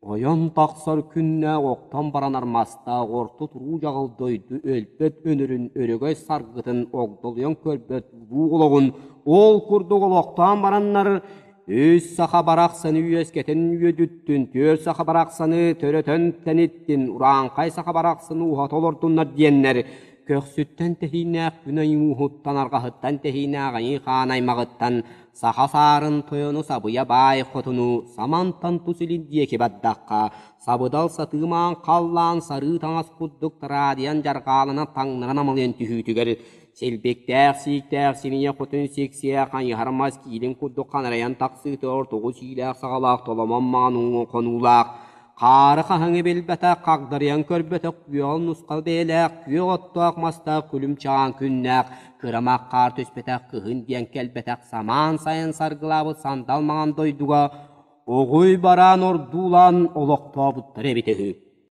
Ойон тахсар күннээх охтон баранар мастаах орто туруу дьаҕыл дойду өлбөт өнөрүн өрөгөй саргытын огдолуйан көрбөт улуу олоҕун ол курдук олохтоон бараннар үс саха барахсаны үөскэтэн үөдүттүн, түөрт саха барахсаны төрөтөн тэниттин, урааҥхай саха барахсаны уһата олордуннар диэннэр көхсүттэн тэһииннээх күн айыы арҕаһыттан тэһииннээх айыы хаан аймаҕыттан Саха саарын тойону сабыйа баай хотуну самантан тус илин диэки бардахха, сабыдал сатыымаан халлаан сарыы таҥас курдук тараадыйан дьарҕаалана таҥнаран амалыйан түһүүтүгэр силбиктээх сииктээх симиэ хотун сиксиэ хайыһар мас киилин курдук ханарайан тахсыыта ортоку сиилээх саҕалаах толомон маҥан хонуулаах Хаары хаһыҥы билбэтэх, хагдарыйан көрбөтөх күөҕэл нусхал бэйэлээх, күөх оттоох мастаах күлүм чаҕаан күннээх, кырамах хаар түспэтэх кыһын диэн кэлбэтэх самаан сайын саргылаабыт сандал маҥан дойдуга оҕуй бараан ордуулаан олохтообуттар эбитэ үһү.